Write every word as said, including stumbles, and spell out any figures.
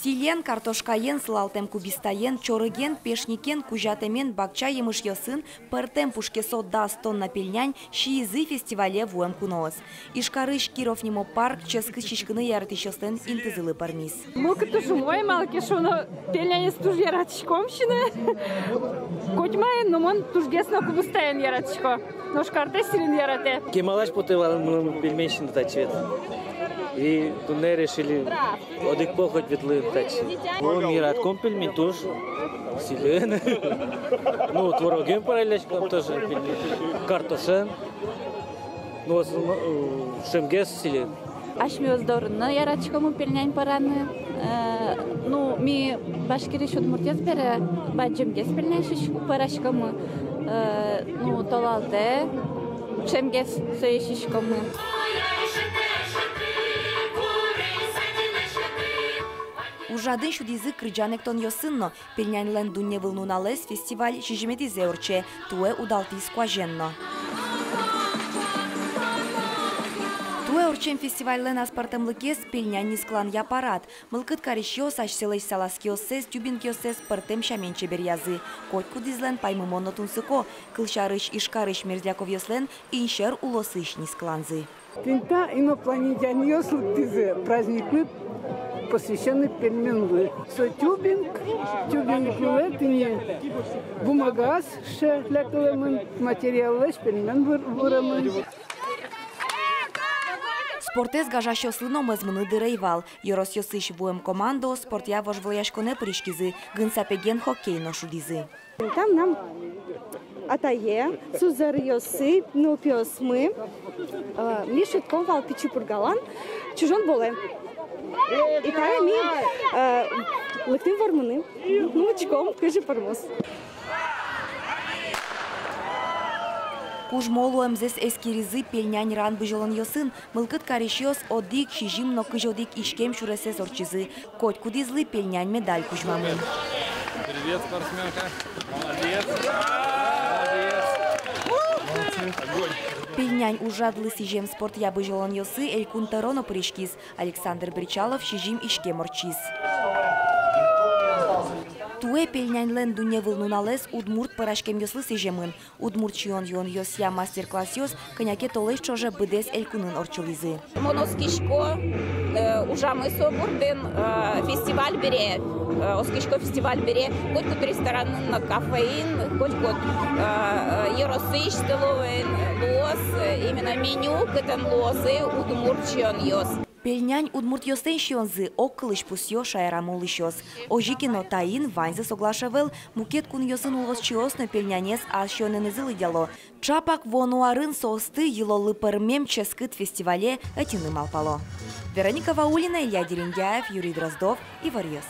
Сӥлен, картошкаен, сылалтэм кубистаен, чорыген, пешникен, кузятэмен, бакча емышъёсын пӧртэм пушкесо дас тонна пельнянь сиизы фестивале вуэм куноос. Ижкарысь Киров нимо парк ческыт сиськыны яратӥсьёслэн интызылы пӧрмиз. Мылкыд туж умой, малы ке шуоно, пельнянез туж яратӥськом сиыны. Котьмаен, но мон тужгес но кубистаен яратӥсько. Нош картэ сӥлыны яратэ. Кемалась потэ вал мыным пельмень сиыны татчы вет. И туннэ решили одӥг пол хоть ветлыны татчы. О, ми яратӥськом пельмень туж. Сӥлен. Ну, твороген пӧраськом тоже пельмень. Картошен. Ну, в основном, э, шемгес сӥлен. Асьмеос дорын но яратӥськомы пельнянь пӧраны. Э, ну, ми Башкириысь удмуртъёс бере бадӟымгес пельнянь сиськ-, пӧраськомы. Э, ну, толалтэ шемгес сое сиськомы. Ужрадын сюдӥзы кырӟан-эктонъёсын но. Пельняньлэн дунневыл нуналэз фестиваль сизьыметӥзэ ортче, туэ удалтӥз куазен но. Туэ ортчем фестивальлэн аспӧртэмлыкез — пельнянь нискыланъя парад. Мылкыд карисьёс асьсэлэсь салазкиоссэс, тюбингъёссэс пӧртэм сямен чеберъязы. Котькудӥзлэн паймымон но тунсыко, кылсярысь, Ижкарысь Мерзляковъёслэн Инсьӧр улосысь нискыланзы. Тӥни та инопланетянъёс лыктӥзы, праздниклы посвящённый пельменьлы. Со тюбинг, тюбинг вылэ тӥни бумагаос шелякылэмын, материаллэсь пельмень выр-, выремын. Спортэз гажасьёслы но мӧзмыны дыр ӧй вал. Ёросъёсысь вуэм командаос спортъя вожвылъяськонэ пыриськизы, гын сапеген хоккей но шудӥзы. Там мынам атае, сузэръёсы, нылпиосмы, э, ми шудӥськом вал Пичи Пургалэн «Чужон болэ». И таре ми, э, лыктӥм вормыны. Ну, учком, кызьы пӧрмоз. Кужмо луэмзэс эскеризы пельнянь ран бызьылонъёсын. Мылкыд карисьёс одӥг, сизьым но кызь одӥг иськем сюресэз ортчизы. Котькудӥзлы пельнянь медаль кузьмамын. Привет, спортсменка. Молодец. Молодец. Пельнянь ужрадлы сӥзем спортъя бызьылонъёсы Элькун тӧро но пыриськиз. Александр Бречалов сизьым иськем ортчиз. Туэ пельняньлэн дунневыл нуналэз удмурт пӧраськемъёслы сӥземын. Удмурт сиён-юонъёсъя мастер-классъёс кӧня ке толэзь ӵоже быдэс Элькунын ортчылӥзы. Мон оскисько, э, ужамы со бордын, э, фестиваль бере, э, оскисько фестиваль бере, котькуд ресторанын но кафеын, котькуд, э, э, ёросысь столовойын луоз, э, именно меню, кытын луозы удмурт сиёнъёс. Пельнянь удмуртъёслэн сиёнзы, огкылысь пусъё, шаерамы улӥсьёс. Озьы ке но, таин ваньзы соглаш ӧвӧл, мукет кунъёсын улосчиос но пельнянез ас сиёнэнызы лыдъяло. Чапак вуоно арын соосты йылоллы пӧрмем ческыт фестивале ӧтьыны малпало. Вероника Ваулина, Илья Дерендяев, Юрий Дроздов, «Иворъёс».